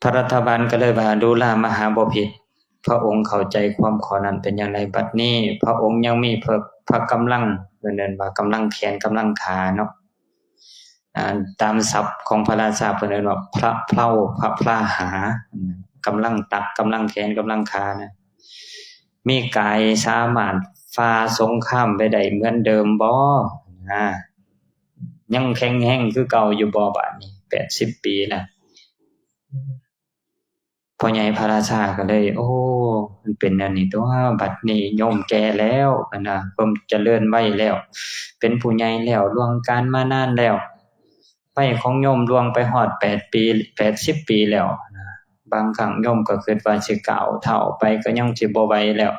ພະລັດຖະບານກໍເລີຍວ່າ ດູລາມະຫາບໍພິດ ພະອົງເຂົ້າໃຈຄວາມຂໍນັ້ນເປັນຢ່າງໃດ? ບັດນີ້ພະອົງຍັງມີພະ ພະກຳລັງ ເພິ່ນເອີ້ນວ່າກຳລັງແຂນກຳລັງຂາເນາະ ອາ ຕາມສັບຂອງພະລາຊາເພິ່ນເອີ້ນວ່າພະເພົາພະພລາຫາ ກຳລັງຕັກກຳລັງແຂນກຳລັງຂານະ ມີກາຍສາມາດຝ່າສົງຄາມໄປໄດ້ເໝືອນເດີມບໍ່? ນະ ຍັງແຂງແຮງຄືເກົ່າຢູ່ບໍ່? ບາດນີ້ແປດສິບປີລະ ພໍ່ໃຫຍ່ພະລາຊາກໍເລີຍ ໂອ້ ມັນເປັນແນວນີ້ຕົວະ ບັດນີ້ໂຍມແກ່ແລ້ວ ອັນນະ ຄວາມຈະເລີນໄວແລ້ວ ເປັນຜູ້ໃຫຍ່ແລ້ວ ລ່ວງການມານານແລ້ວ ໄວຂອງໂຍມລ່ວງໄປຮອດແປດປີ ແປດສິບປີແລ້ວນະ ບາງຄັ້ງໂຍມກໍຄິດວ່າຊິກ້າວເທົ້າໄປກໍຍັງຊິບໍ່ໄຫວແລ້ວ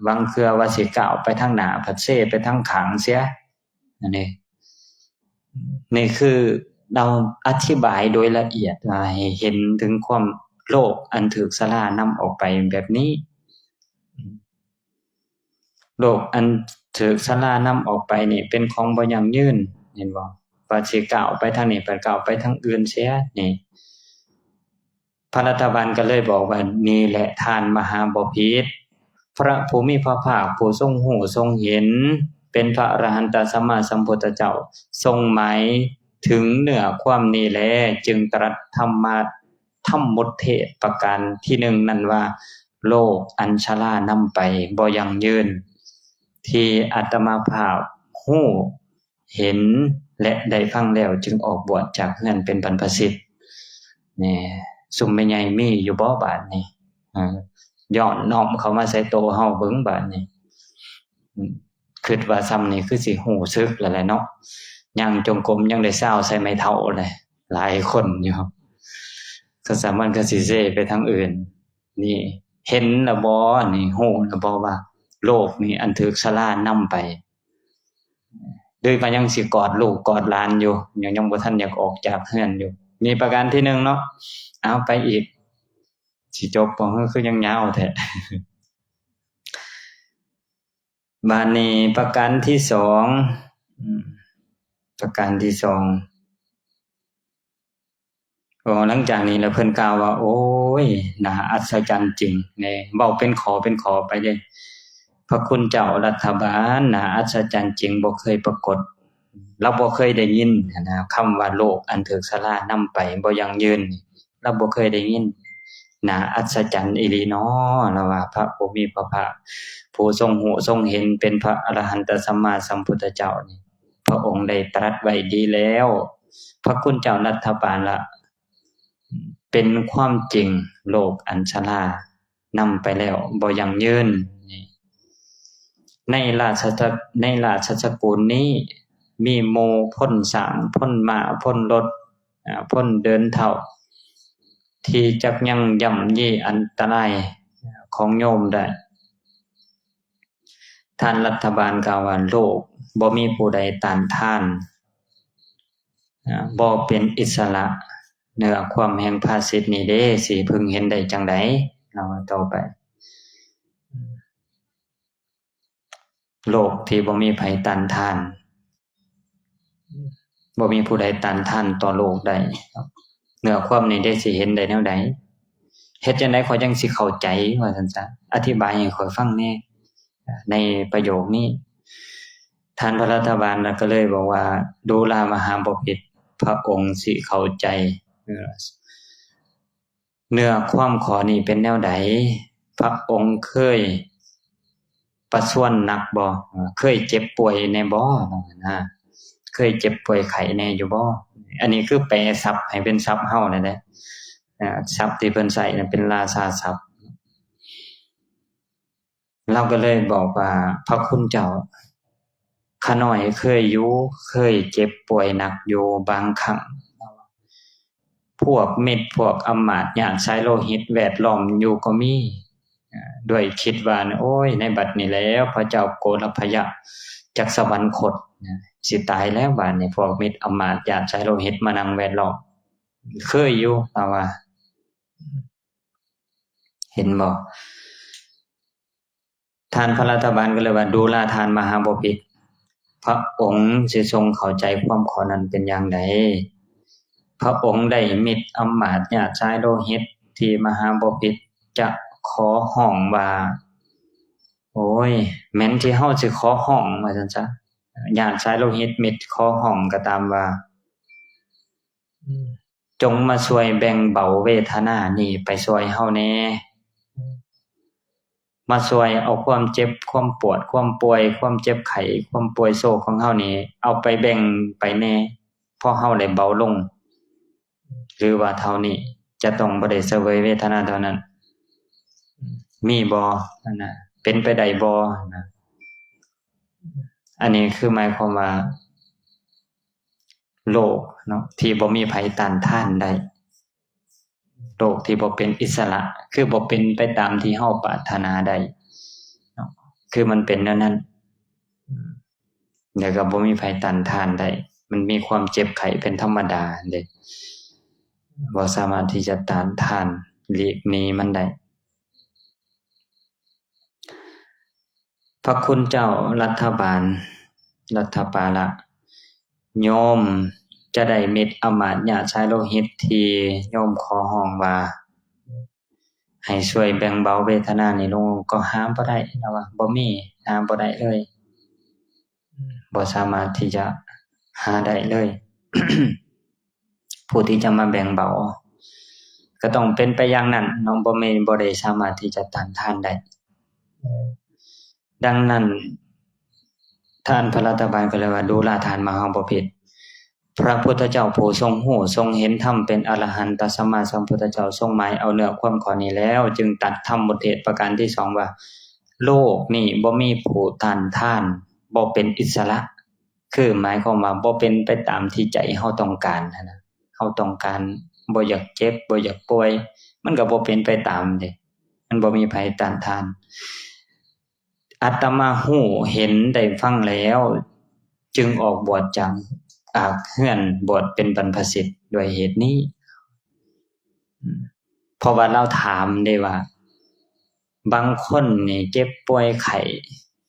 ບາງເທື່ອວ່າຊິກ້າວໄປທາງໜ້າ ພັດເຊໄປທາງຂ້າງເສຍ ອັນນີ້ ນີ້ຄືລາວອະທິບາຍໂດຍລະອຽດວ່າໃຫ້ເຫັນເຖິງຄວາມໂລກອັນຖືກຊະລານຳອອກໄປແບບນີ້ ໂລກອັນຖືກຊະລານຳອອກໄປນີ້ເປັນຂອງບໍ່ຢັ້ງຢືນ ເຫັນບໍ່? ວ່າຊິກ້າວໄປທາງນີ້ ພັດກ້າວໄປທາງອື່ນເສຍ ນີ້ ພະລັດຖະບານກໍເລີຍບອກວ່າ ນີ້ແຫຼະທ່ານມະຫາບໍພິດ ພະຜູ້ມີພະພາກຜູ້ຊົງຮູ້ຊົງເຫັນ ເປັນພະອະລະຫັນຕະສຳມາສຳພຸດທະເຈົ້າ ຊົງໝາຍເຖິງເນື້ອຄວາມນີ້ແລ ຈຶ່ງຕະລັດທຳມະ ທຳໝົດເທດປະການທີໜຶ່ງນັ້ນວ່າ ໂລກອັນຊະລານຳໄປບໍ່ຢັ້ງຢືນ ທີ່ອາດຕະມາພາບຮູ້ ເຫັນ ແລະ ໄດ້ຟັງແລ້ວ ຈຶ່ງອອກບວດຈາກເຮືອນເປັນບັນພະສິດ. ແນ່ ຊຸມແມ່ໃຫຍ່ມີຢູ່ບໍ່ບາດນີ້? ເອີ ຍ້ອນນ້ອມເຂົ້າມາໃສ່ໂຕເຮົາເບິ່ງບາດນີ້. ອືມ ຄິດວ່າຊ່ຳນີ້ຄືຊິຮູ້ສຶກແລ້ວແຫຼະເນາະ. ຍ່າງຈົງກົມຍັງໄດ້ຊາວໃສ່ໄມ້ເທົ້າເລີຍ ຫຼາຍຄົນຢູ່. ກໍສາມາດກໍຊິເຊໄປທາງອື່ນ. ນີ້ເຫັນລະບໍ່? ນີ້ຮູ້ລະບໍ່ວ່າໂລກນີ້ອັນຖືກຊະລານຳໄປ? ຫຼືວ່າຍັງຊິກອດລູກກອດຫຼານຢູ່ ຍັງ ຍັງບໍ່ທັນຢາກອອກຈາກເຮືອນຢູ່. ນີ້ປະການທີໜຶ່ງເນາະ. ເອົາ ໄປອີກ ຊິຈົບບໍ່? ຄື ຄືຍັງຍາວແທ້. ບາດນີ້ປະການທີສອງ ອືມ ປະການທີສອງ ໂອ້ ຫຼັງຈາກນີ້ລະເພິ່ນກ່າວວ່າ ໂອ້ຍ ໜ້າອັດສະຈັນຈິງ ແນ່ ເວົ້າເປັນຂໍ້ເປັນຂໍ້ໄປເດ້. ພະຄຸນເຈົ້າລັດຖະບານ ໜ້າອັດສະຈັນຈິງ ບໍ່ເຄີຍປາກົດ ລາວບໍ່ເຄີຍໄດ້ຍິນຫັ້ນນະ ຄຳວ່າໂລກອັນຖືກຊະລານຳໄປບໍ່ຢັ້ງຢືນນີ້ ລາວບໍ່ເຄີຍໄດ້ຍິນ. ໜ້າອັດສະຈັນອີ່ຫຼີເນາະ ລາວວ່າ ພະຜູ້ມີພະພາກ ຜູ້ຊົງຮູ້ຊົງເຫັນ ເປັນພະອະລະຫັນຕະສຳມາສຳພຸດທະເຈົ້ານີ້ ພະອົງໄດ້ຕະລັດໄວ້ດີແລ້ວ ພະຄຸນເຈົ້າລັດຖະບານລະ ເປັນຄວາມຈິງ ໂລກອັນຊະລານຳໄປແລ້ວບໍ່ຢັ້ງຢືນ. ໃນລາຊະ ໃນລາຊະສະກຸນນີ້ ມີໝູ່ພົນຊ້າງ ພົນມ້າ ພົນລົດ ອາ ພົນເດີນເທົ້າ ທີ່ຈັກຍັງຢ້ຳຢີອັນຕະລາຍຂອງໂຍມໄດ້. ທ່ານລັດຖະບານກ່າວວ່າ ໂລກບໍ່ມີຜູ້ໃດຕ້ານທານ ອາ ບໍ່ເປັນອິດສະຫຼະ ເໜືອຄວາມແຫ່ງພາສິດນີ້ເດ້ ຊິເພິ່ງເຫັນໄດ້ຈັ່ງໃດ? ລາວວ່າຕໍ່ໄປ ໂລກທີ່ບໍ່ມີໃຜຕ້ານທານ ບໍ່ມີຜູ້ໃດຕ້ານທານຕໍ່ໂລກໄດ້ ເໜືອຄວາມນີ້ເດ້ ຊິເຫັນໄດ້ແນວໃດ? ເຮັດຈັ່ງໃດຂ້ອຍຈັ່ງຊິເຂົ້າໃຈ ວ່າຊັ້ນຊະ ອະທິບາຍໃຫ້ຂ້ອຍຟັງແດ່ ໃນປະໂຫຍກນີ້. ທ່ານພະລັດຖະບານລະກໍເລີຍບອກວ່າ ດູລາມະຫາບໍພິດ ພະອົງຊິເຂົ້າໃຈ ເອີ ເນື້ອຄວາມຂໍ້ນີ້ເປັນແນວໃດ? ພະອົງເຄີຍປະຊວນໜັກບໍ່? ເອີ ເຄີຍເຈັບປ່ວຍແດ່ບໍ່? ນະ ເຄີຍເຈັບປ່ວຍໄຂ້ແດ່ຢູ່ບໍ່? ອັນນີ້ຄືແປສັບໃຫ້ເປັນສັບເຮົານັ້ນແຫຼະ ອາ ສັບທີ່ເພິ່ນໃຊ້ນັ້ນເປັນລາຊາສັບ. ລາວກໍເລີຍບອກວ່າ ພະຄຸນເຈົ້າ ຂ້ານ້ອຍເຄີຍຢູ່ ເຄີຍເຈັບປ່ວຍໜັກຢູ່ບາງຄັ້ງ ພວກມິດພວກອຳມາດຍາດສາຍໂລຫິດແວດລ້ອມຢູ່ກໍມີ ດ້ວຍຄິດວ່າ ໂອ້ຍ ໃນບັດນີ້ແລ້ວ ພະເຈົ້າໂກລະພະຍະຈັກສະຫວັນຄົດ ຊິຕາຍແລ້ວບາດນີ້ ພວກມິດອຳມາດຍາດສາຍໂລຫິດມານັ່ງແວດລ້ອມ ເຄີຍຢູ່ ລາວວ່າ ເຫັນບໍ່? ທ່ານພະລັດຖະບານກໍເລີຍວ່າ ດູລາທ່ານມະຫາບໍພິດ ພະອົງຊິຊົງເຂົ້າໃຈຄວາມຂໍນັ້ນເປັນຢ່າງໃດ? ພະອົງໄດ້ມິດອຳມາດຍາດຊາຍໂລຫິດທີ່ມະຫາບໍພິດຈະຂໍຮ້ອງວ່າ ໂອ້ຍ ແມ່ນທີ່ເຮົາຊິຂໍຮ້ອງວ່າຊັ້ນຊະ, ຍາດຊາຍໂລຫິດມິດຂໍຮ້ອງກໍຕາມວ່າ ຈົ່ງມາຊ່ວຍແບ່ງເບົາເວທະນານີ້ໄປຊ່ວຍເຮົາແດ່, ມາຊ່ວຍເອົາຄວາມເຈັບ ຄວາມປວດ ຄວາມປ່ວຍ ຄວາມເຈັບໄຂ້ ຄວາມປ່ວຍໂສກຂອງເຮົານີ້ ເອົາໄປແບ່ງໄປແດ່ ເພາະເຮົາໄດ້ເບົາລົງ ຫຼືວ່າເທົ່ານີ້ ຈະຕ້ອງບໍ່ໄດ້ສະເຫວີຍເວທະນາເທົ່ານັ້ນ ມີບໍ່? ອັນນະ ເປັນໄປໄດ້ບໍ່? ນະ ອັນນີ້ຄືໝາຍຄວາມວ່າ ໂລກເນາະ ທີ່ບໍ່ມີໃຜຕ້ານທານໄດ້, ໂລກທີ່ບໍ່ເປັນອິດສະຫຼະ ຄືບໍ່ເປັນໄປຕາມທີ່ເຮົາປາດຖະໜາໄດ້ເນາະ, ຄືມັນເປັນແນວນັ້ນ ແລ້ວກໍບໍ່ມີໃຜຕ້ານທານໄດ້, ມັນມີຄວາມເຈັບໄຂ້ເປັນທຳມະດາເດ້, ບໍ່ສາມາດທີ່ຈະຕ້ານທານຫຼີກໜີມັນໄດ້. ພະຄຸນເຈົ້າລັດຖະບານ ລັດຖະປາລະ, ໂຍມຈະໄດ້ມິດອາມາດຍະຊາຍໂລຫິດທີ່ໂຍມຂໍຮ້ອງວ່າ ໃຫ້ຊ່ວຍແບ່ງເບົາເວທະນານີ້ລົງ ກໍຫາບໍ່ໄດ້, ລາວວ່າບໍ່ມີ, ຫາບໍ່ໄດ້ເລີຍ, ບໍ່ສາມາດທີ່ຈະຫາໄດ້ເລີຍ. ຜູ້ທີ່ຈະມາແບ່ງເບົາ ກໍຕ້ອງເປັນໄປຢ່າງນັ້ນເນາະ, ບໍ່ແມ່ນ ບໍ່ໄດ້ສາມາດທີ່ຈະຕ້ານທານໄດ້. ດັ່ງນັ້ນ ທ່ານພະລັດຖະບານກໍເລີຍວ່າ ດູລະທ່ານມະຫາບໍພິດ, ພະພຸດທະເຈົ້າຜູ້ຊົງຮູ້ຊົງເຫັນທຳເປັນອະລະຫັນຕະສຳມາສຳພຸດທະເຈົ້າ ຊົງໝາຍເອົາເນື້ອຄວາມຂໍ້ນີ້ແລ້ວ ຈຶ່ງຕັດທຳມຸດເທດປະການທີສອງວ່າ ໂລກນີ້ບໍ່ມີຜູ້ຕ້ານທານ, ບໍ່ເປັນອິດສະຫຼະ. ຄືໝາຍຄວາມວ່າບໍ່ເປັນໄປຕາມທີ່ໃຈເຮົາຕ້ອງການຫັ້ນນະ, ເຮົາຕ້ອງການ ບໍ່ຢາກເຈັບ ບໍ່ຢາກປ່ວຍ ມັນກໍບໍ່ເປັນໄປຕາມເດ້, ມັນບໍ່ມີໃຜຕ້ານທານ. ອາດຕະມາຮູ້ເຫັນໄດ້ຟັງແລ້ວ ຈຶ່ງອອກບວດຈາກອາກເຮືອນບວດເປັນບັນພະສິດດ້ວຍເຫດນີ້. ເພາະວ່າລາວຖາມເດ້ວ່າ ບາງຄົນນີ້ເຈັບປ່ວຍໄຂ້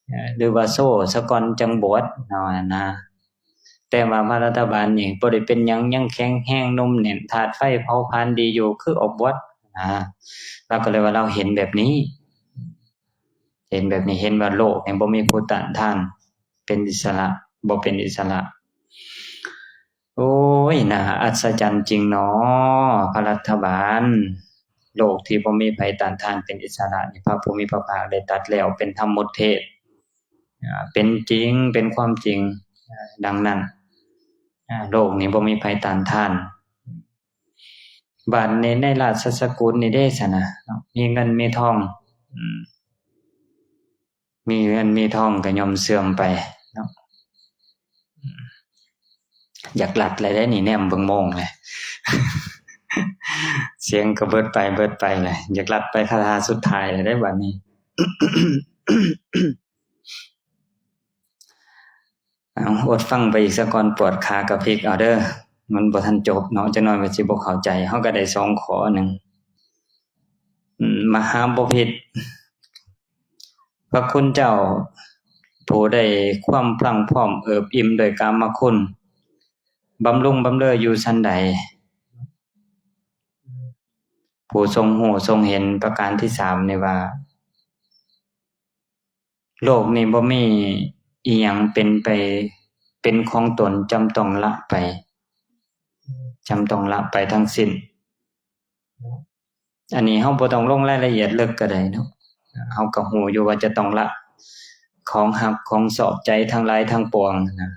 ເອີ ຫຼືວ່າໂຊສະກ່ອນຈັ່ງບວດເນາະນະ, ແຕ່ວ່າພະລັດຖະບານນີ້ບໍ່ໄດ້ເປັນຫຍັງ, ຍັງແຂງແຮງໜຸ່ມແໜ້ນ, ທາດໄຟເຜົາຜານດີຢູ່, ຄືອອກບວດນະ. ລາວກໍເລີຍວ່າລາວເຫັນແບບນີ້, ເຫັນແບບນີ້, ເຫັນວ່າໂລກນີ້ບໍ່ມີຜູ້ຕ້ານທານ, ເປັນອິດສະຫຼະ, ບໍ່ເປັນອິດສະຫຼະ. ໂອ້ຍ ໜ້າອັດສະຈັນຈິງເນາະ ພະລັດຖະບານ, ໂລກທີ່ບໍ່ມີໃຜຕ້ານທານເປັນອິດສະຫຼະນີ້ ພະຜູ້ມີພະພາກໄດ້ຕັດແລ້ວເປັນທຳມຸດເທດ, ອາ ເປັນຈິງ ເປັນຄວາມຈິງ. ອາ ດັ່ງນັ້ນ ອາ ໂລກນີ້ບໍ່ມີໃຜຕ້ານທານ. ບາດນີ້ໃນລາຊະສະກຸນນີ້ເດ້ຊັ້ນນະເນາະ, ມີເງິນມີທອງ ອືມ ມີເງິນມີທອງກໍຍ່ອມເສື່ອມໄປເນາະ. ຢາກລັດແລ້ວເດ້ນີ້, ແນມເບິ່ງໂມງແລ້ວ, ສຽງກໍເບິດໄປເບິດໄປແລ້ວ, ຢາກລັດໄປຄາຖາສຸດທ້າຍແລ້ວເດ້ບາດນີ້. ເອົາ ອົດຟັງໄປອີກສາກ່ອນ, ປວດຂາກະພິກເອົາເດີ, ມັນບໍ່ທັນຈົບເນາະ, ຈັກໜ້ອຍກໍຊິບໍ່ເຂົ້າໃຈ. ເຮົາກໍໄດ້ສອງຂໍ້ໜຶ່ງ. ອືມ ມະຫາບໍພິດ, ພະຄຸນເຈົ້າຜູ້ໄດ້ຄວາມພລັງພ້ອມເອີບອີ່ມດ້ວຍກາມະຄຸນ, ບຳລຸງບຳເລີຢູ່ຊັ້ນໃດ? ຜູ້ຊົງຮູ້ຊົງເຫັນປະການທີສາມນີ້ວ່າ ໂລກນີ້ບໍ່ມີອີ່ຫຍັງເປັນໄປ ເປັນຂອງຕົນ, ຈຳຕ້ອງລະໄປ, ຈຳຕ້ອງລະໄປທັງສິ້ນ. ອັນນີ້ເຮົາບໍ່ຕ້ອງລົງລາຍລະອຽດເລິກກໍໄດ້ເນາະ, ເຮົາກໍຮູ້ຢູ່ວ່າຈະຕ້ອງລະຂອງຮັກຂອງຊອບໃຈທັງຫຼາຍທັງປວງນະ,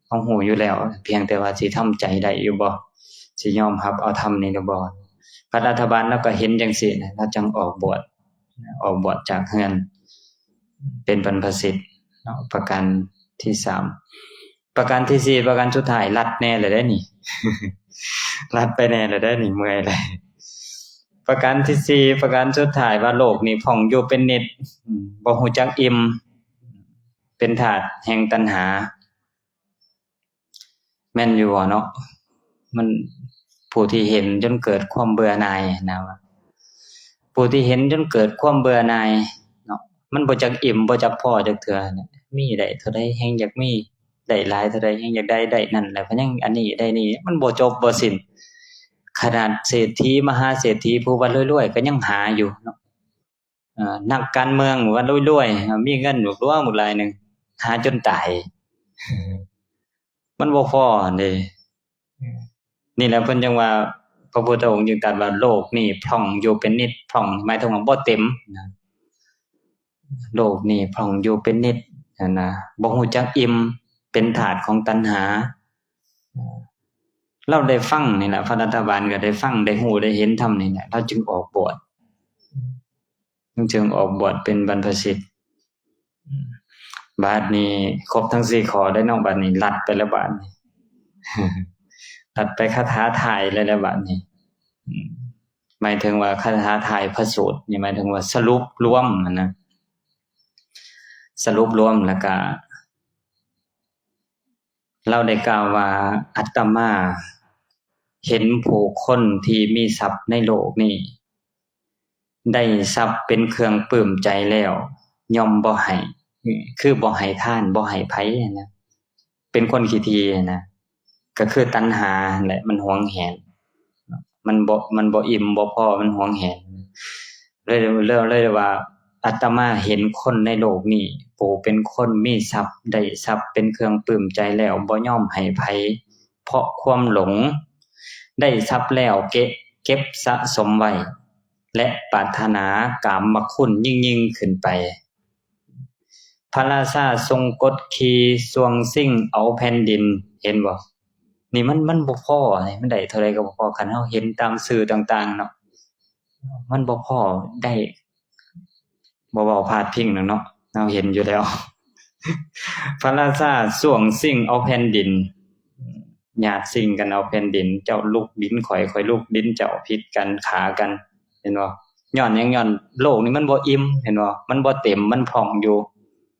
ເຮົາຮູ້ຢູ່ແລ້ວ, ພຽງແຕ່ວ່າຊິທຳໃຈໄດ້ຢູ່ບໍ່, ຊິຍອມຮັບເອົາທຳນີ້ຫຼືບໍ່. ພະລັດຖະບານລາວກໍເຫັນຈັ່ງຊີ້ນະ, ລາວຈັ່ງອອກບວດ, ອອກບວດຈາກເຮືອນເປັນບັນພະສິດເນາະ, ປະການທີສາມ. ປະການທີສີ່ ປະການສຸດທ້າຍ, ລັດແດ່ແລ້ວເດ້ນີ້, ລັດໄປແດ່ແລ້ວເດ້ນີ້, ເມື່ອຍແລ້ວ. ປະການທີສີ່ ປະການສຸດທ້າຍວ່າ ໂລກນີ້ຜ່ອງຢູ່ເປັນນິດ, ອືມ ບໍ່ຮູ້ຈັກອີ່ມ, ເປັນທາດແຫ່ງຕັນຫາ. ແມ່ນຢູ່ບໍ່ເນາະ? ມັນ ຜູ້ທີ່ເຫັນຈົນເກີດຄວາມເບື່ອໜ່າຍນະ, ຜູ້ທີ່ເຫັນຈົນເກີດຄວາມເບື່ອໜ່າຍເນາະ, ມັນບໍ່ຈັກອີ່ມ ບໍ່ຈັກພໍຈັກເທື່ອ, ມີໄດ້ເທົ່າໃດແຮ່ງຢາກມີ, ໄດ້ຫຼາຍເທົ່າໃດແຮ່ງຢາກໄດ້, ໄດ້ນັ້ນແລ້ວກໍຍັງອັນນີ້ໄດ້ນີ້, ມັນບໍ່ຈົບບໍ່ສິ້ນ. ຂະໜາດເສດຖີມະຫາເສດຖີ ຜູ້ວ່າລວຍໆ ກໍຍັງຫາຢູ່ເນາະ. ເອີ ນັກການເມືອງວ່າລວຍໆ ມີເງິນຫຼວງໆ ບັກຫຼາຍໜຶ່ງ ຫາຈົນຕາຍ ມັນບໍ່ພໍຫັ້ນເດ້. ນີ້ແຫຼະເພິ່ນຈຶ່ງວ່າ ພະພຸດທະອົງຈຶ່ງຕັດວ່າ ໂລກນີ້ພຮ່ອງຢູ່ເປັນນິດ. ພຮ່ອງໝາຍເຖິງວ່າບໍ່ເຕັມນະ ໂລກນີ້ພຮ່ອງຢູ່ເປັນນິດຫັ້ນນະ ບໍ່ຮູ້ຈັກອີ່ມ ເປັນທາດຂອງຕັນຫາ. ລາວໄດ້ຟັງນີ້ແຫຼະ ພະລັດຖະບານກໍໄດ້ຟັງ ໄດ້ຮູ້ໄດ້ເຫັນທຳນີ້ແຫຼະ ລາວຈຶ່ງອອກບວດ ມັນເຖິງອອກບວດເປັນບັນພະສິດ. ບາດນີ້ຄົບທັງສີ່ຂໍ້ໄດ້ເນາະ ບາດນີ້ລັດໄປແລ້ວ ບາດນີ້ ລັດໄປຄາຖາທ້າຍເລີຍແຫຼະ ບາດນີ້. ໝາຍເຖິງວ່າຄາຖາທ້າຍພະສູດນີ້ ໝາຍເຖິງວ່າສະຫຼຸບລວມຫັ້ນນະ ສະຫຼຸບລວມ ແລ້ວກະ ລາວໄດ້ກ່າວວ່າ ອາດຕະມາເຫັນຜູ້ຄົນທີ່ມີຊັບໃນໂລກນີ້ ໄດ້ຊັບເປັນເຄື່ອງປຶ້ມໃຈແລ້ວ ຍ່ອມບໍ່ໃຫ້ ຄືບໍ່ໃຫ້ທານ ບໍ່ໃຫ້ໃຜຫັ້ນນະ ເປັນຄົນຂີ້ຖີ່ຫັ້ນນະ ກໍຄືຕັນຫາຫັ້ນແຫຼະ ມັນຫວງແຫນ ມັນບໍ່ ມັນບໍ່ອີ່ມບໍ່ພໍ ມັນຫວງແຫນ. ເລີຍ ເລີຍ ເລີຍວ່າ ອາດຕະມາເຫັນຄົນໃນໂລກນີ້ ຜູ້ເປັນຄົນມີຊັບ ໄດ້ຊັບເປັນເຄື່ອງປຶ້ມໃຈແລ້ວ ບໍ່ຍອມໃຫ້ໃຜ ເພາະຄວາມຫຼົງ ໄດ້ຊັບແລ້ວເກັບ ເກັບສະສົມໄວ້ ແລະ ປາດຖະໜາກາມມະຄຸນຍິ່ງໆຂຶ້ນໄປ. ພະລາຊາຊົງກົດຂີ່ຊ່ວງຊິງເອົາແຜ່ນດິນ ເຫັນບໍ່? ນີ້ມັນ ມັນບໍ່ພໍ ມັນໄດ້ເທົ່າໃດກໍບໍ່ພໍ ຄັນເຮົາເຫັນຕາມສື່ຕ່າງໆເນາະ ມັນບໍ່ພໍ ໄດ້ ບໍ່ເວົ້າພາດພິງດອກເນາະ ເຮົາເຫັນຢູ່ແລ້ວ. ພະລາຊາຊ່ວງຊິງເອົາແຜ່ນດິນ ຍາດຊິງກັນເອົາແຜ່ນດິນ ເຈົ້າລຸກດິນຂ້ອຍ ຂ້ອຍລຸກດິນເຈົ້າ ຜິດກັນ ຂ້າກັນ ເຫັນບໍ່? ຍ້ອນຫຍັງ? ຍ້ອນໂລກນີ້ມັນບໍ່ອີ່ມ ເຫັນບໍ່? ມັນບໍ່ເຕັມ ມັນພຮ່ອງຢູ່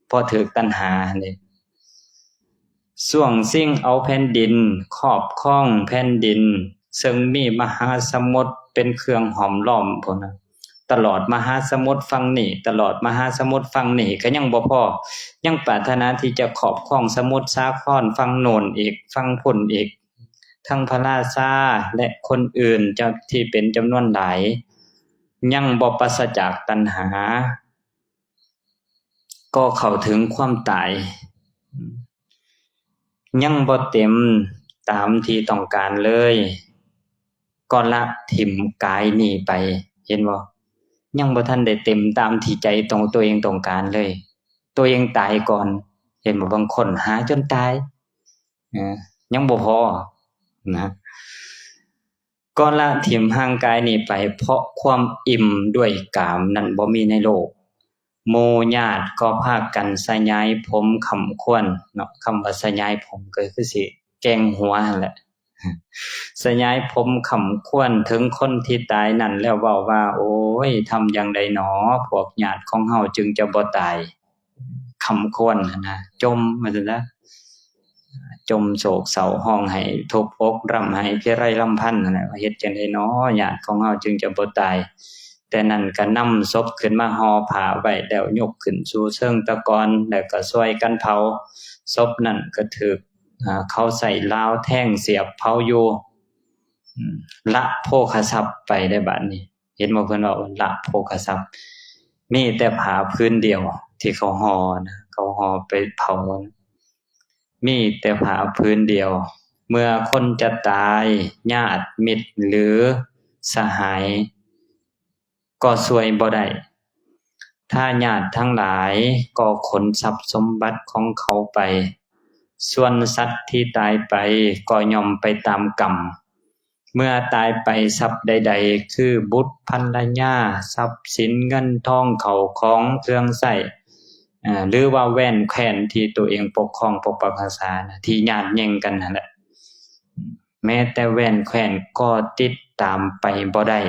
ເພາະຖືກຕັນຫາຫັ້ນເດ້. ຊ່ວງຊິງເອົາແຜ່ນດິນ ຄອບຄອງແຜ່ນດິນ ເຊິ່ງມີມະຫາສະໝຸດເປັນເຄື່ອງຫ້ອມລ້ອມພຸ້ນນະ ຕະຫຼອດມະຫາສະໝຸດຝັ່ງນີ້ ຕະຫຼອດມະຫາສະໝຸດຝັ່ງນີ້ ກໍຍັງບໍ່ພໍ ຍັງປາດຖະໜາທີ່ຈະຄອບຄອງສະໝຸດສາຄອນຝັ່ງໂນ້ນອີກ ຝັ່ງພຸ້ນອີກ ທັງພະລາຊາ ແລະ ຄົນອື່ນຈຳ ທີ່ເປັນຈຳນວນຫຼາຍ ຍັງບໍ່ປາສະຈາກຕັນຫາ ກໍເຂົ້າເຖິງຄວາມຕາຍ ຍັງບໍ່ເຕັມຕາມທີ່ຕ້ອງການເລີຍ ກໍລະຖິ້ມກາຍນີ້ໄປ ເຫັນບໍ່? ຍັງບໍ່ທັນໄດ້ເຕັມຕາມທີ່ໃຈຕົວເອງຕ້ອງການເລີຍ ຕົວເອງຕາຍກ່ອນ ເຫັນບໍ່? ບາງຄົນຫາຈົນຕາຍ ເອີ ຍັງບໍ່ພໍນະ ກໍລະຖິ້ມຮ່າງກາຍນີ້ໄປ ເພາະຄວາມອີ່ມດ້ວຍກາມນັ້ນບໍ່ມີໃນໂລກ ໝູ່ຍາດກໍພາກັນສະຫຍາຍຜົມຄ້ຳຄວນເນາະ ຄຳວ່າສະຫຍາຍຜົມກໍຄືຊິແກງຫົວຫັ້ນແຫຼະ ສະຫຍາຍຜົມຄ້ຳຄວນເຖິງຄົນທີ່ຕາຍນັ້ນແລ້ວເວົ້າວ່າ ໂອ້ຍ ທຳຢ່າງໃດໜໍ ພວກຍາດຂອງເຮົາຈຶ່ງຈະບໍ່ຕາຍ ຄ້ຳຄວນຫັ້ນນະ ຈົ່ມວ່າຊັ້ນຊະ ຈົ່ມໂສກເສົ້າຮ້ອງໄຫ້ ທຸບອົກຮ່ຳໄຫ້ ພິໄລລຳພັນຫັ້ນແຫຼະ ວ່າເຮັດຈັ່ງໃດນໍ ຍາດຂອງເຮົາຈຶ່ງຈະບໍ່ຕາຍ. ແຕ່ນັ້ນກໍນຳສົບຂຶ້ນມາຫໍ່ຜ້າໄວ້ ແລ້ວຍົກຂຶ້ນສູ່ເຊີງຕະກອນ ແລ້ວກໍຊ່ວຍກັນເຜົາ. ສົບນັ້ນກໍຖືກ ອາ ເຂົາໃຊ້ລາວແທງສຽບເຜົາຢູ່ ອາ ລະໂພຄະຊັບໄປໄດ້ບາດນີ້. ເຫັນບໍ່ ເພິ່ນເວົ້າວ່າລະໂພຄະຊັບ ມີແຕ່ຜ້າຜືນດຽວທີ່ເຂົາຫໍ່ນະ ເຂົາຫໍ່ໄປເຜົາ ມີແຕ່ຜ້າຜືນດຽວ. ເມື່ອຄົນຈະຕາຍ ຍາດມິດ ຫຼື ສະຫາຍກໍຊ່ວຍບໍ່ໄດ້ ທາຍາດທັງຫຼາຍກໍຂົນຊັບສົມບັດຂອງເຂົາໄປ ສ່ວນສັດທີ່ຕາຍໄປກໍຍ່ອມໄປຕາມກຳ. ເມື່ອຕາຍໄປ ຊັບໃດໆ ຄືບຸດພັນລະຍາ ຊັບສິນເງິນທອງເຂົ້າຂອງເຄື່ອງໃຊ້ ອາ ຫຼືວ່າແວ່ນແຄວ້ນທີ່ຕົວເອງປົກຄອງປົກປັກຮັກສານະ ທີ່ຍາດແຍ່ງກັນຫັ້ນແຫຼະ ແມ້ແຕ່ແວ່ນແຄວ້ນກໍຕິດຕາມໄປບໍ່ໄດ້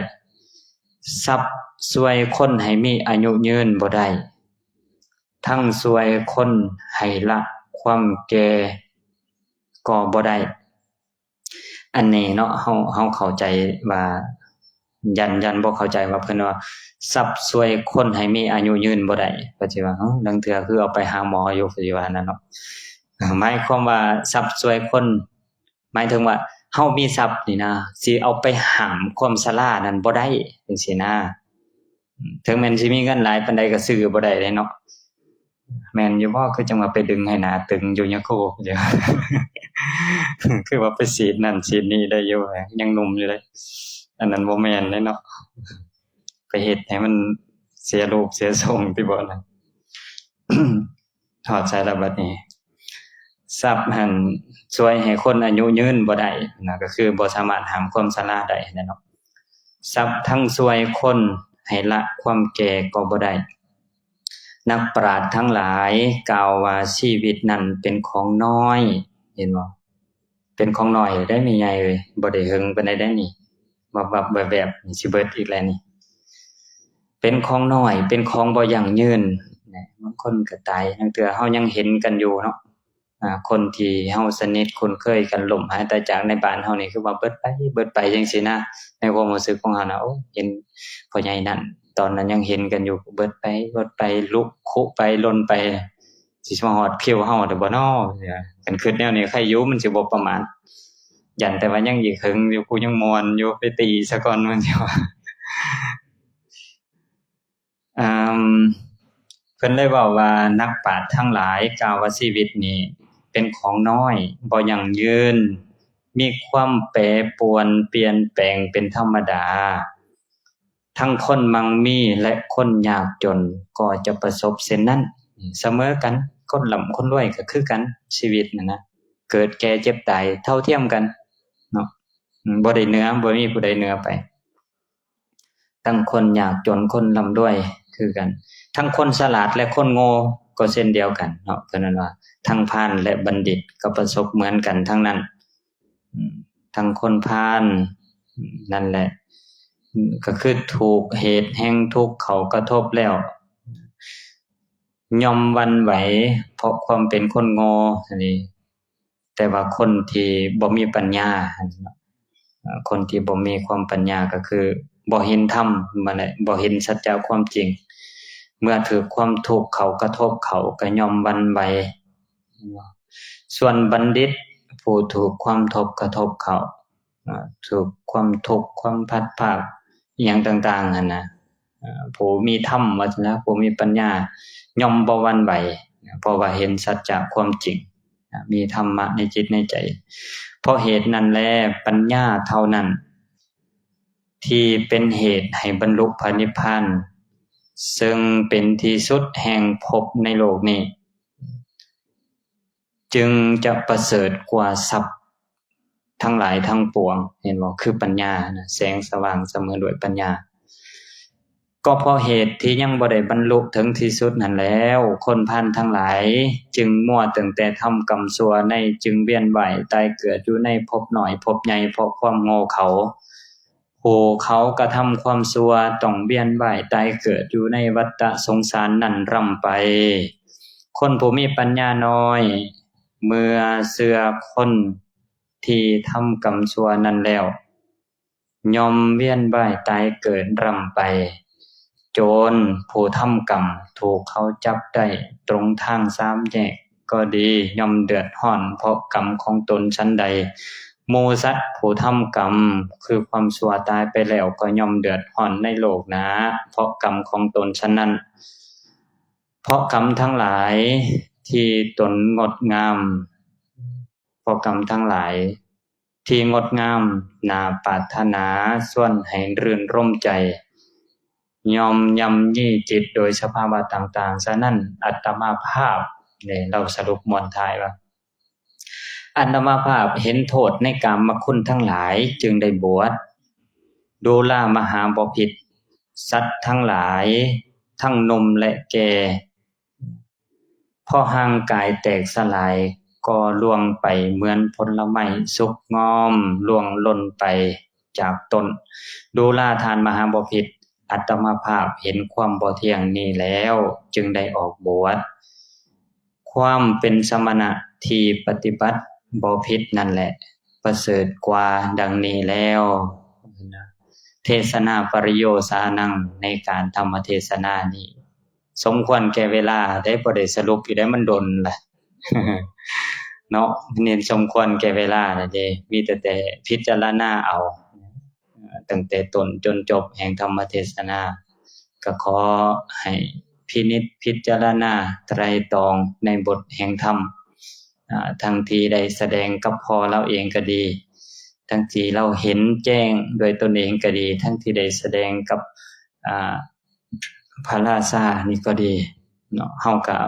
ຊັບຊ່ວຍຄົນໃຫ້ມີອາຍຸຍືນບໍ່ໄດ້ ທັງຊ່ວຍຄົນໃຫ້ລະຄວາມແກ່ກໍບໍ່ໄດ້. ອັນນີ້ເນາະ ເຮົາ ເຮົາເຂົ້າໃຈວ່າ ຢ້ານ ຢ້ານບໍ່ເຂົ້າໃຈວ່າເພິ່ນວ່າ ຊັບຊ່ວຍຄົນໃຫ້ມີອາຍຸຍືນບໍ່ໄດ້ ເພິ່ນຊິວ່າ ເອີ ລາງເທື່ອຄືເອົາໄປຫາໝໍຢູ່ ເພິ່ນຊິວ່ານັ້ນເນາະ. ໝາຍຄວາມວ່າຊັບຊ່ວຍຄົນ ໝາຍເຖິງວ່າ ເຮົາມີຊັບນີ້ນະ ຊິເອົາໄປຫ້າມຄວາມຊະລານັ້ນບໍ່ໄດ້ ຈັ່ງຊີ້ນະ. ເຖິງແມ່ນຊິມີເງິນຫຼາຍປານໃດກໍຊື້ບໍ່ໄດ້ເດ້ເນາະ. ແມ່ນຢູ່ບໍ່? ຄືຈັ່ງວ່າໄປດຶງໃຫ້ໜ້າຕຶງຢູ່ຍາໂຄ ຄືວ່າໄປສີດນັ້ນສີດນີ້ໄດ້ຢູ່ ຍັງໜຸ່ມຢູ່ເດ້. ອັນນັ້ນບໍ່ແມ່ນເດ້ເນາະ. ໄປເຮັດໃຫ້ມັນເສຍຮູບເສຍຊົງຕິບໍ່ນະ. ຮອດໃສລະບັດນີ້? ຊັບຫັ້ນຊ່ວຍໃຫ້ຄົນອາຍຸຍືນບໍ່ໄດ້ນະ ກໍຄືບໍ່ສາມາດຫ້າມຄວາມຊະລາໄດ້ຫັ້ນແຫຼະເນາະ. ຊັບທັງຊ່ວຍຄົນໃຫ້ລະຄວາມແກ່ກໍບໍ່ໄດ້. ນັກປາດທັງຫຼາຍກ່າວວ່າຊີວິດນັ້ນເປັນຂອງນ້ອຍ, ເຫັນບໍ່? ເປັນຂອງນ້ອຍໄດ໋ແມ່ໃຫຍ່ເອີຍ, ບໍ່ໄດ້ເຫິງປານໃດໄດ໋ນີ້, ວັບໆແວບໆນີ້ຊິເບິດອີກແລ້ວນີ້. ເປັນຂອງນ້ອຍ, ເປັນຂອງບໍ່ຢັ້ງຍືນ. ບາງຄົນກໍຕາຍ, ລາງເທື່ອເຮົາຍັງເຫັນກັນຢູ່ເນາະ, ອາ ຄົນທີ່ເຮົາສະໜິດຄຸ້ນເຄີຍກັນ ລົ້ມຫາຍຕາຍຈາກໃນບ້ານເຮົານີ້ ຄືວ່າເບິດໄປ ເບິດໄປຈັ່ງຊີ້ນະ. ໃນຄວາມຮູ້ສຶກຂອງເຮົານະ, ໂອ້ ເຫັນພໍ່ໃຫຍ່ນັ້ນ ຕອນນັ້ນຍັງເຫັນກັນຢູ່, ເບິດໄປ ເບິດໄປ ລຸຄຸໄປ ຫຼົ່ນໄປ. ຊິມາຮອດຄິວເຮົາແລ້ວບໍ່ນໍ? ຄັນຄິດແນວນີ້ໄຄຢູ່, ມັນຊິບໍ່ປະໝາດ. ຢ້ານແຕ່ວ່າຍັງອີກເຫິງຢູ່, ກູຍັງມ່ວນຢູ່, ໄປຕີສາກ່ອນ ມັນຊິວ່າ. ເພິ່ນໄດ້ເວົ້າວ່າ ນັກປາດທັງຫຼາຍກ່າວວ່າຊີວິດນີ້ເປັນຂອງນ້ອຍ, ບໍ່ຢັ້ງຍືນ, ມີຄວາມແປປວນປ່ຽນແປງເປັນທຳມະດາ. ທັງຄົນໝັ່ງມີ ແລະ ຄົນຍາກຈົນກໍຈະປະສົບເຊັ່ນນັ້ນ ສະເໝີກັນ. ຄົນລ່ຳຄົນລວຍກໍຄືກັນ, ຊີວິດນັ້ນນະ ເກີດແກ່ເຈັບຕາຍເທົ່າທຽມກັນເນາະ, ບໍ່ໄດ້ເໜືອ, ບໍ່ມີຜູ້ໃດເໜືອໄປ. ທັງຄົນຍາກຈົນ, ຄົນລ່ຳລວຍຄືກັນ, ທັງຄົນສະຫຼາດ ແລະ ຄົນໂງ່ກໍເຊັ່ນດຽວກັນເນາະ. ເພິ່ນວ່າ ທັງພານ ແລະ ບັນດິດກໍປະສົບເໝືອນກັນທັງນັ້ນ. ອືມ ທັງຄົນພານນັ້ນແຫຼະ ອືມ ກໍຄືຖືກເຫດແຫ່ງທຸກເຂົ້າກະທົບແລ້ວ ຍ່ອມຫວັ່ນໄຫວເພາະຄວາມເປັນຄົນໂງ່ຫັ້ນເດ. ແຕ່ວ່າຄົນທີ່ບໍ່ມີປັນຍາຫັ້ນເນາະ ເອີ ຄົນທີ່ບໍ່ມີຄວາມປັນຍາກໍຄືບໍ່ເຫັນທຳຫັ້ນແຫຼະ, ບໍ່ເຫັນສັດຈະຄວາມຈິງ. ເມື່ອຖືກຄວາມທຸກເຂົ້າກະທົບເຂົ້າ ກໍຍ່ອມຫວັ່ນໄຫວ. ສ່ວນບັນດິດ ຜູ້ຖືກຄວາມທຸກກະທົບເຂົ້າ ອາ ຖືກຄວາມທຸກ ຄວາມພັດພາກ ອີ່ຫຍັງຕ່າງໆຫັ້ນນະ ອາ ຜູ້ມີທຳ ວ່າຊັ້ນລະ ຜູ້ມີປັນຍາ ຍ່ອມບໍ່ຫວັ່ນໄຫວ ເພາະວ່າເຫັນສັດຈະຄວາມຈິງ ອາ ມີທຳມະໃນຈິດໃນໃຈ. ເພາະເຫດນັ້ນແລ ປັນຍາເທົ່ານັ້ນ ທີ່ເປັນເຫດໃຫ້ບັນລຸພະນິບພານ ເຊິ່ງເປັນທີ່ສຸດແຫ່ງພົບໃນໂລກນີ້ ຈຶ່ງຈະປະເສີດກວ່າຊັບທັງຫຼາຍທັງປວງ. ເຫັນບໍ່? ຄືປັນຍານະ ແສງສະຫວ່າງສະເໝີດ້ວຍປັນຍາ. ກໍເພາະເຫດທີ່ຍັງບໍ່ໄດ້ບັນລຸເຖິງທີ່ສຸດນັ້ນແລ້ວ ຄົນພານທັງຫຼາຍຈຶ່ງມົວຕັ້ງແຕ່ທຳກຳຊົ່ວໃນ ຈຶ່ງວຽນວ່າຍຕາຍເກີດຢູ່ໃນພົບນ້ອຍພົບໃຫຍ່ ເພາະຄວາມໂງ່ເຂົາ. ຜູ້ເຂົາກະທຳຄວາມຊົ່ວ ຕ້ອງວຽນວ່າຍຕາຍເກີດຢູ່ໃນວັດຕະສົງສານນັ້ນຮ່ຳໄປ. ຄົນຜູ້ມີປັນຍານ້ອຍ ເມື່ອເຊື່ອຄົນທີ່ທຳກຳຊົ່ວນັ້ນແລ້ວ ຍ່ອມວຽນວ່າຍຕາຍເກີດຮ່ຳໄປ. ໂຈນຜູ້ທຳກຳ ຖືກເຂົາຈັບໄດ້ຕົງທາງສາມແຍກກໍດີ ຍ່ອມເດືອດຮ້ອນເພາະກຳຂອງຕົນ. ສັນໃດ ໝູ່ສັດຜູ້ທຳກຳຄືຄວາມຊົ່ວຕາຍໄປແລ້ວ ກໍຍ່ອມເດືອດຮ້ອນໃນໂລກໜ້າ ເພາະກຳຂອງຕົນ. ສະນັ້ນ ເພາະກຳທັງຫຼາຍທີ່ຕົນງົດງາມ ເພາະກຳທັງຫຼາຍທີ່ງົດງາມໜ້າປາດຖະໜາ ຊວນໃຫ້ລື່ນລົມໃຈ ຍ່ອມຍ່ຳຢີຈິດໂດຍສະພາວະຕ່າງໆ. ສະນັ້ນ ອັດຕະມາພາບ ນີ້ລາວສະຫຼຸບມ້ວນທ້າຍວ່າ ອັດຕະມາພາບເຫັນໂທດໃນກາມະຄຸນທັງຫຼາຍ ຈຶ່ງໄດ້ບວດ ດູລາມະຫາບໍພິດ ສັດທັງຫຼາຍ ທັງໜຸ່ມ ແລະ ແກ່ ເພາະຮ່າງກາຍແຕກສະຫຼາຍກໍລ່ວງໄປເໝືອນຜົນລະໄມ້ສຸກງອມລ່ວງຫຼົ່ນໄປຈາກຕົ້ນ. ດູລາທ່ານມະຫາບໍພິດ ອັດຕະມາພາບເຫັນຄວາມບໍ່ທ່ຽງນີ້ແລ້ວ ຈຶ່ງໄດ້ອອກບວດ. ຄວາມເປັນສະມະນະທີ່ປະຕິບັດບໍ່ຜິດນັ້ນແຫຼະ ປະເສີດກວ່າດັ່ງນີ້ແລ້ວ. ເທສະນາປະລິໂຍສານັງ ໃນການທຳມະເທສະນານີ້ ສົມຄວນແກ່ເວລາໄດ໋ ບໍ່ໄດ້ສະຫຼຸບຢູ່ໄດ໋ ມັນດົນລະ. ເນາະ ເຫັນສົມຄວນແກ່ເວລາແລ້ວເດ້ ມີແຕ່ແຕ່ພິຈາລະນາເອົາ ຕັ້ງແຕ່ຕົ້ນຈົນຈົບແຫ່ງທຳມະເທສະນາ ກໍຂໍໃຫ້ພິນິດພິຈາລະນາໄຕຣຕອງໃນບົດແຫ່ງທຳ ອາ ທັງທີ່ໄດ້ສະແດງກັບພໍ່ລາວເອງກໍດີ ທັງທີ່ລາວເຫັນແຈ້ງດ້ວຍຕົນເອງກໍດີ ທັງທີ່ໄດ້ສະແດງກັບ ອາ ພະລາຊານີ້ກໍດີເນາະ ເຮົາກໍ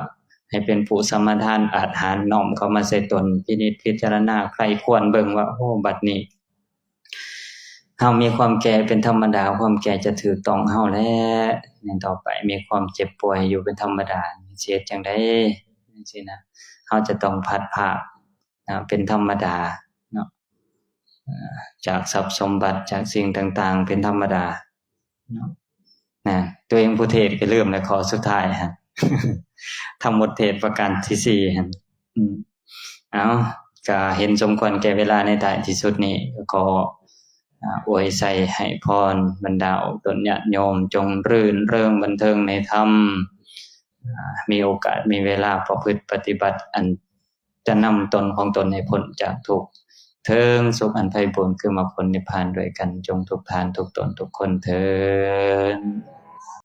ໃຫ້ເປັນຜູ້ສະມາທານອາດຫານນ້ອມເຂົ້າມາໃສ່ຕົນ ພິນິດພິຈາລະນາໃຄ່ຄວນເບິ່ງວ່າ ໂອ້ ບັດນີ້ ເຮົາມີຄວາມແກ່ເປັນທຳມະດາ ຄວາມແກ່ຈະຖືກຕ້ອງເຮົາແລ້ວ ໃນຕໍ່ໄປມີຄວາມເຈັບປ່ວຍຢູ່ເປັນທຳມະດາ ຊິເຮັດຈັ່ງໃດ ຈັ່ງຊີ້ນະ ເຮົາຈະຕ້ອງພັດພາກ ອາ ເປັນທຳມະດາເນາະ ອາ ຈາກຊັບສົມບັດ ຈາກສິ່ງຕ່າງໆ ເປັນທຳມະດາເນາະ ນະ ຕົວເອງຜູ້ເທດກໍລືມແລ້ວ ຂໍ້ສຸດທ້າຍຫັ້ນ ທັງໝົດເທດປະການທີສີ່ຫັ້ນ ອືມ ເອົາ ກະເຫັນສົມຄວນແກ່ເວລາ ໃນທ້າຍທີ່ສຸດນີ້ກໍຂໍ ອາ ອວຍໄຊໃຫ້ພອນບັນດາອອກຕົນຍາດໂຍມ ຈົ່ງລື່ນເຣິງບັນເທີງໃນທຳ ອາ ມີໂອກາດມີເວລາປະພຶດປະຕິບັດ ອັນຈະນຳຕົນຂອງຕົນໃຫ້ພົ້ນຈາກທຸກ ເຖິງສຸກອັນໄພບູນ ຄືມາຜົນນິບພານດ້ວຍກັນ ຈົ່ງທຸກທ່ານທຸກຕົນທຸກຄົນເທີ້ນ.